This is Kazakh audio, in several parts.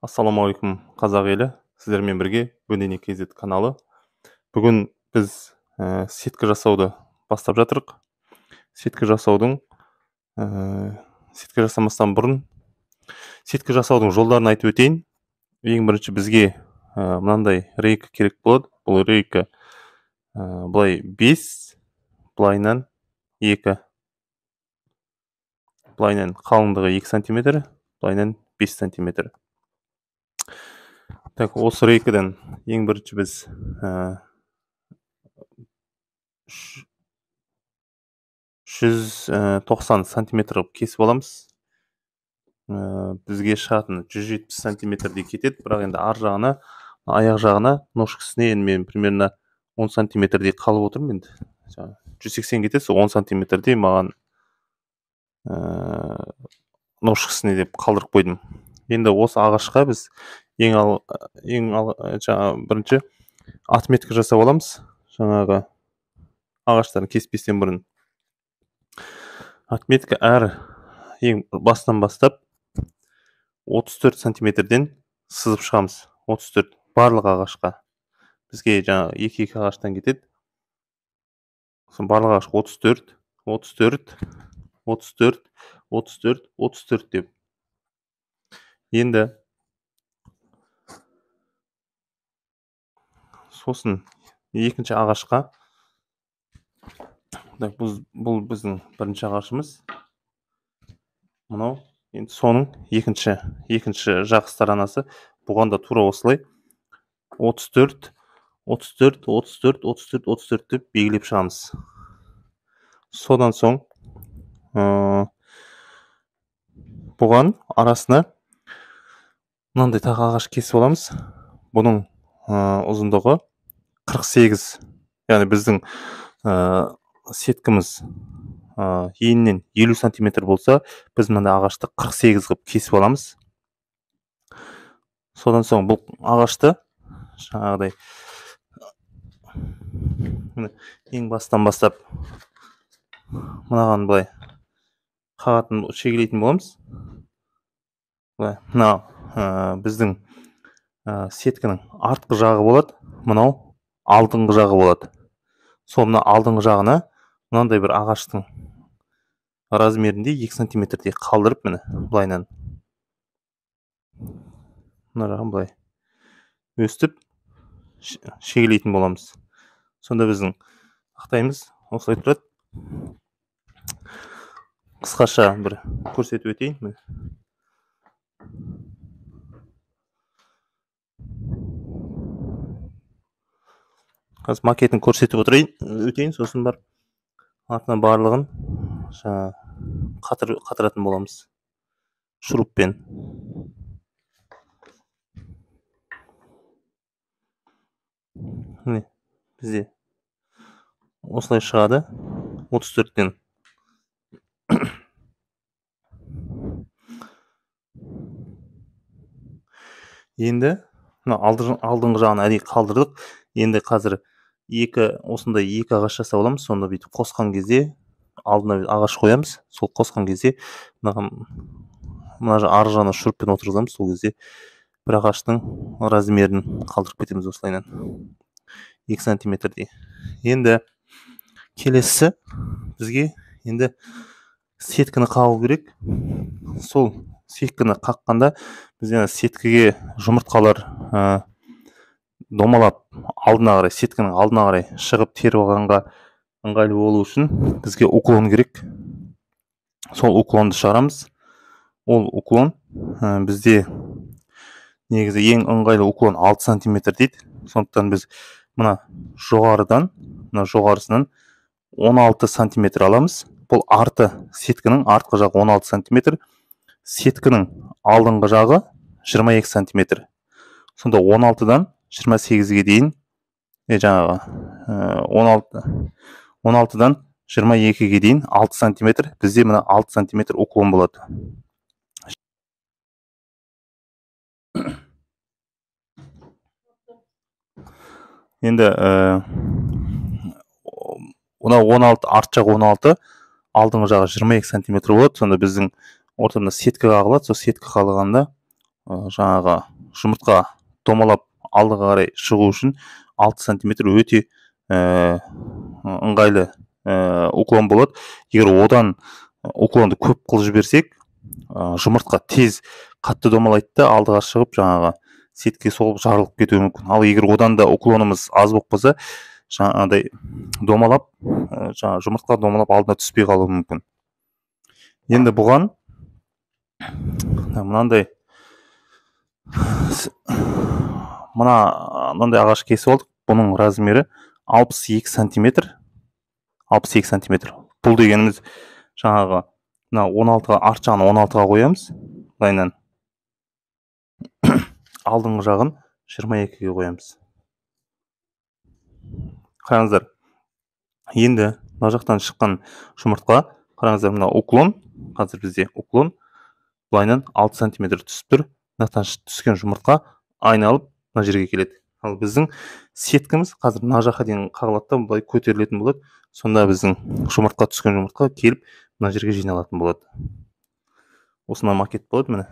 Ассалаумағалейкум, қазақ елі, сіздермен бірге Бөндене KZ каналы. Бүгін біз сетка жасауды бастап жатырық. Сетка жасаудың сетка жасамастан бұрын сетка жасаудың жолдарын айтып өтейін. Ең бірінші бізге мынандай рейка керек болады. Бұл рейка былай 5, былайынан 2. Былайынан қалыңдығы 2 сантиметр, былайынан 5 сантиметр. Так, осы рейкадан ең бірінші біз 190 сантиметр қылып кесіп аламыз. Бізге шығатын 170 сантиметрдей кетеді, бірақ енді ар жағына, аяқ жағына, ножкасіне енді мен примерно 10 сантиметрдей қалып отырмын енді. 180 кетеді, сол 10 сантиметрдей маған ножкасіне деп қалдырып қойдым. Енді осы ағашқа біз ең бірінші отметка жасап аламыз. Жаңағы ағаштарын кеспестен бұрын отметка әр ең бастан бастап 34 сантиметрден сызып шығамыз. 34 барлық ағашқа. Бізге жаңағы екі-екі ағаштан кетеді. Сосын барлық ағаш 34, 34, 34, 34, 34 деп. Енді сосын екінші ағашқа, бұл біздің бірінші ағашымыз. Мынау енді соның екінші жақ сторонасы. Бұған да тура осылай 34, 34, 34, 34, 34 деп белгілеп шығамыз. Содан соң бұған арасына мынандай тағы ағаш кесіп аламыз. Бұның ұзындығы 48. Яғни біздің сеткіміз енінен 50 сантиметр болса, біз мынандай ағашты 48 қылып кесіп аламыз. Содан соң бұл ағашты жаңағыдай ең бастан бастап мынаған былай қағатын, шегелейтін боламыз. Былай мына біздің сеткінің артқы жағы болады, мынау алдыңғы жағы болады. Сол мына алдыңғы жағына мынандай бір ағаштың размерінде 2 сантиметрдей қалдырып, міне былайынан мына жағын былай өстіп шегелейтін боламыз. Сонда біздің тақтайымыз осылай тұрады. Қысқаша бір көрсетіп өтейін. Міне. Қазір макетін көрсетіп отырайын, өтейін, сосын барып артынан барлығын жаңа қатыратын боламыз шуруппен. Міне бізде осылай шығады 34-тен. Енді мына алдыңғы жағын әдейі қалдырдық. Енді қазір осындай екі ағаш жасап аламыз. Сонда бүйтіп қосқан кезде алдына ағаш қоямыз. Сол қосқан кезде мына ар жағына шуруппен отырғызамыз. Сол кезде бір ағаштың размерін қалдырып кетеміз осылайынан 2 сантиметрдей. Енді келесісі бізге енді сеткіні қағу керек. Сол сеткіні қаққанда біз енді сеткіге жұмыртқалар домалап алдына қарай, сеткінің алдына қарай шығып теріп алғанға ыңғайлы болу үшін бізге уклон керек. Сол уклонды шығарамыз. Ол уклон бізде негізі ең ыңғайлы уклон 6 сантиметр дейді. Сондықтан біз мына жоғарыдан, мына жоғарысынан 16 сантиметр аламыз. Бұл арты, сеткінің артқы жағы 16 сантиметр, сеткінің алдыңғы жағы 22 сантиметр. Сонда 16-дан 28-ге дейін, жаңағы 16-дан 22-ге дейін 6 сантиметр, бізде мына 6 сантиметр уклон болады. Енді мына 16, арт жағы 16, алдыңғы жағы 22 сантиметр болады. Сонда біздің ортамда сетка қағылады. Сол сетка қағылғанда Жаңағы жұмыртқа домалап алдыға қарай шығу үшін 6 сантиметр өте ыңғайлы уклон болады. Егер одан уклонды көп қылып жіберсек, жұмыртқа тез қатты домалайды да алдыға шығып жаңағы сетке соғып жарылып кетуі мүмкін. Ал егер одан да уклонымыз аз болып қалса, жаңағыдай домалап, жаңа жұмыртқа домалап алдына түспей қалуы мүмкін. Енді бұған мынандай мынандай ағаш кесіп алдық. Бұның размері 62 сантиметр. 62 сантиметр. Бұл дегеніміз жаңағы мына 16-ға, арт жағын 16-ға қоямыз. Былайынан алдыңғы жағын 22-ге қоямыз. Қараңыздар. Енді мына жақтан шыққан жұмыртқа, қараңыздар, мына уклон, қазір бізде уклон былайынан 6 сантиметр түсіп тұр. Мына жақтан түскен жұмыртқа айналып мына жерге келеді. Ал біздің сеткіміз қазір мына жаққа дейін қағылады да былай көтерілетін болады. Сонда біздің жұмыртқа түскен жұмыртқа келіп мына жерге жиналатын болады. Осындай макет болады міне.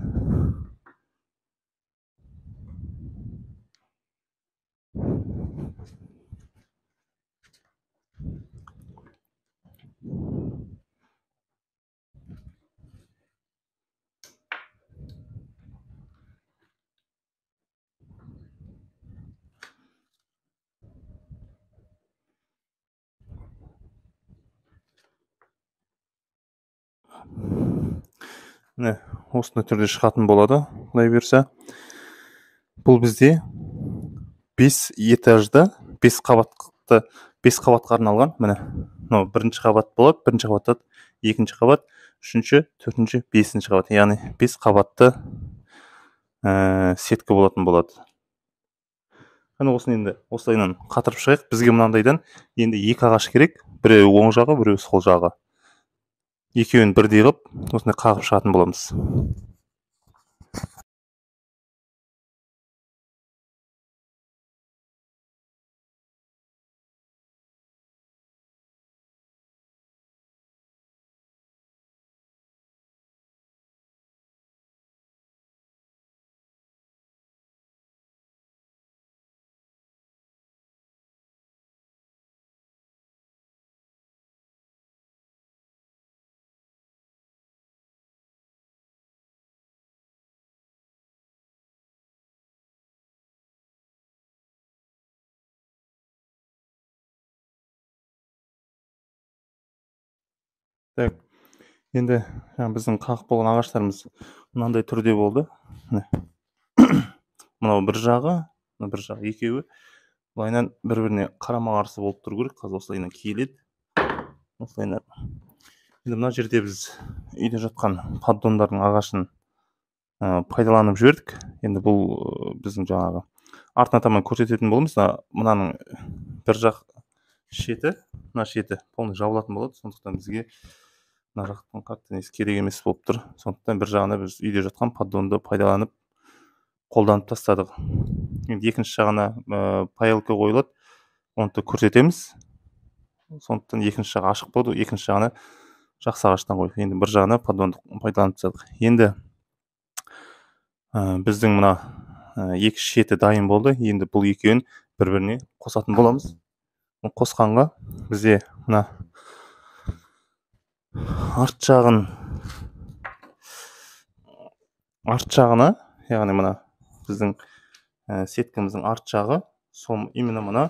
Міне осындай түрде шығатын болады, құдай бұйырса. Бұл бізде 5 этажды, 5 қабатты, 5 қабатқа арналған. Міне, мынау бірінші қабат болады, бірінші қабатта екінші қабат, үшінші, төртінші, бесінші қабат. Яғни 5 қабатты сетка болатын болады. Міне осыны енді осылайынан қатырып шығайық. Бізге мынандайдан енді 2 ағаш керек. Біреуі оң жағы, біреуі сол жағы. Екеуін бірдей қылып, осындай қағып шығатын боламыз. Так, енді жаңа біздің қағып болған ағаштарымыз мынандай түрде болды. Міне. Мынау бір жағы, мына бір жағы, екеуі былайынан бір-біріне қарама-қарсы болып тұру керек. Қазір осылайынан киіледі. Осылайынан. Енді мына жерде біз үйде жатқан поддондардың ағашын пайдаланып жібердік. Енді бұл біздің жаңағы артына таман көрсететін боламыз. Мынаның бір жақ шеті, мына шеті полный жабылатын болады. Сондықтан бізге мына жақтың қатты несі керек емес болып тұр. Сондықтан бір жағына біз үйде жатқан поддонды пайдаланып қолданып тастадық. Енді екінші жағына паялка қойылады, оны да көрсетеміз. Сондықтан екінші жағы ашық болды, екінші жағына жақсы ағаштан қойдық. Енді бір жағына поддонды пайдаланып тастадық. Енді біздің мына екі шеті дайын болды. Енді бұл екеуін бір-біріне қосатын боламыз. Қосқанға бізде мына арт жағына, яғни мына біздің сеткіміздің арт жағы, сол именно мына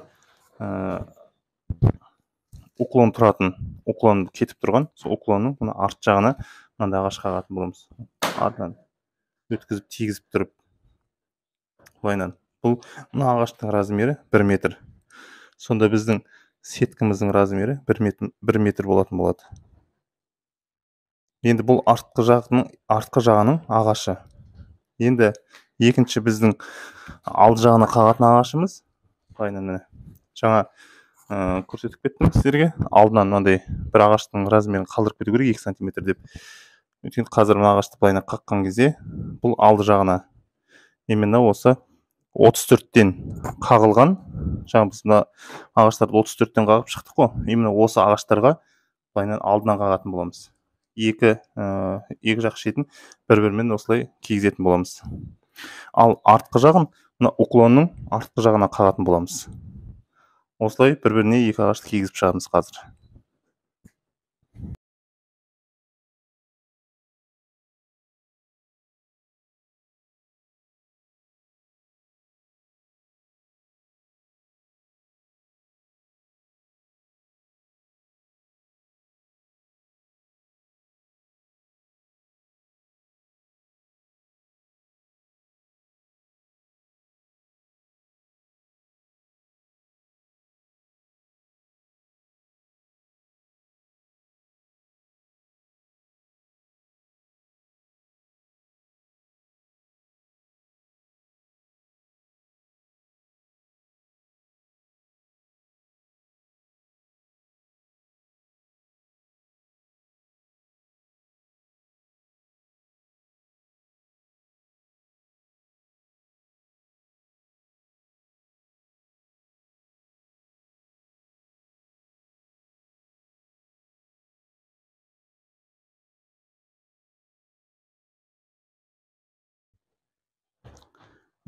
уклон тұратын, уклон кетіп тұрған, сол уклонның мына арт жағына мынандай ағаш қағатын боламыз. Артынан өткізіп тигізіп тұрып былайынан. Бұл мына ағаштың размері 1 метр. Сонда біздің сеткіміздің размері 1 метр болатын болады. Енді бұл артқы жағының ағашы. Енді екінші біздің алды жағына қағатын ағашымыз былайынан міне. Жаңа көрсетіп кеттім сіздерге. Алдынан мынандай бір ағаштың размерін қалдырып кету керек 2 сантиметр деп. Өйткені қазір мына ағашты былайынан қаққан кезде бұл алды жағына именно осы 34-тен қағылған. Жаңа біз мына ағаштарды 34-тен қағып шықтық қой. Именно осы ағаштарға былайынан алдынан қағатын боламыз. Екі жақ шетін бір-бірімен осылай кигізетін боламыз. Ал артқы жағын мына уклонның артқы жағына қағатын боламыз. Осылай бір-біріне екі ағашты кигізіп шығамыз қазір.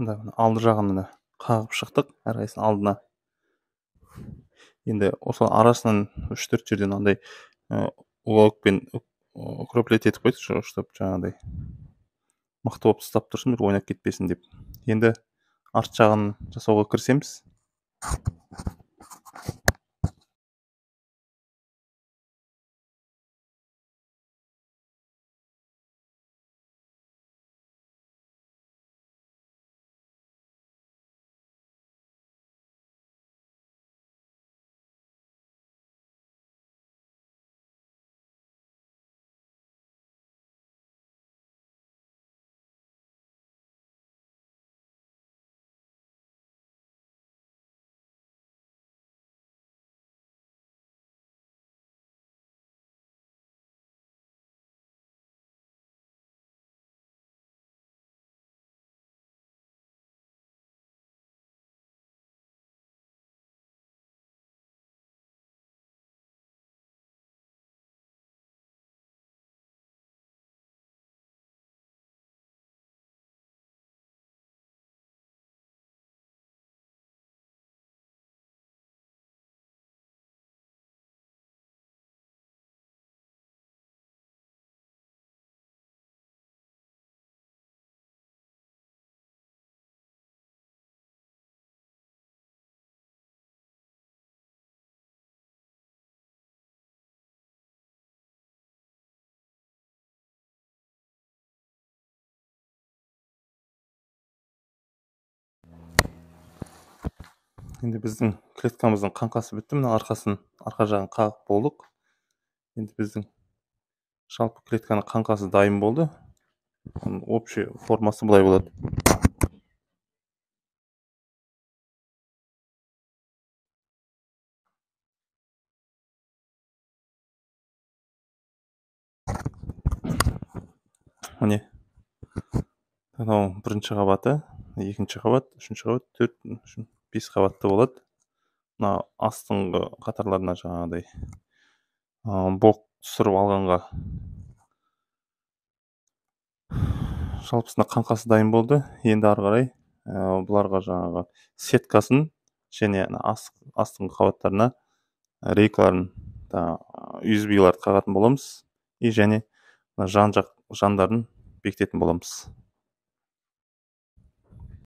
Мына алды жағын мына қағып шықтық, әрқайсысының алдына. Енді осы арасынан 3-4 жерден андай уголокпен укреплять етіп қойдық, чтобы жаңағыдай мықты болып ұстап тұрсын, бір ойнап кетпесін деп. Енді арт жағын жасауға кірісеміз. Енді біздің клеткамыздың қаңқасы бітті. Мына арқасын, арқа жағын қағып болдық. Енді біздің жалпы клетканың қаңқасы дайын болды. Оның общий формасы былай болады. Міне, мынау бірінші қабаты, екінші қабат, үшінші қабат, төрт, бес қабатты болады. Мына астыңғы қатарларына жаңағыдай боқ түсіріп алғанға жалпысына қаңқасы дайын болды. Енді ары қарай бұларға жаңағы сеткасын және астыңғы қабаттарына рейкаларын, USB-ларды қағатын боламыз. И және жан жақ жандарын бекітетін боламыз.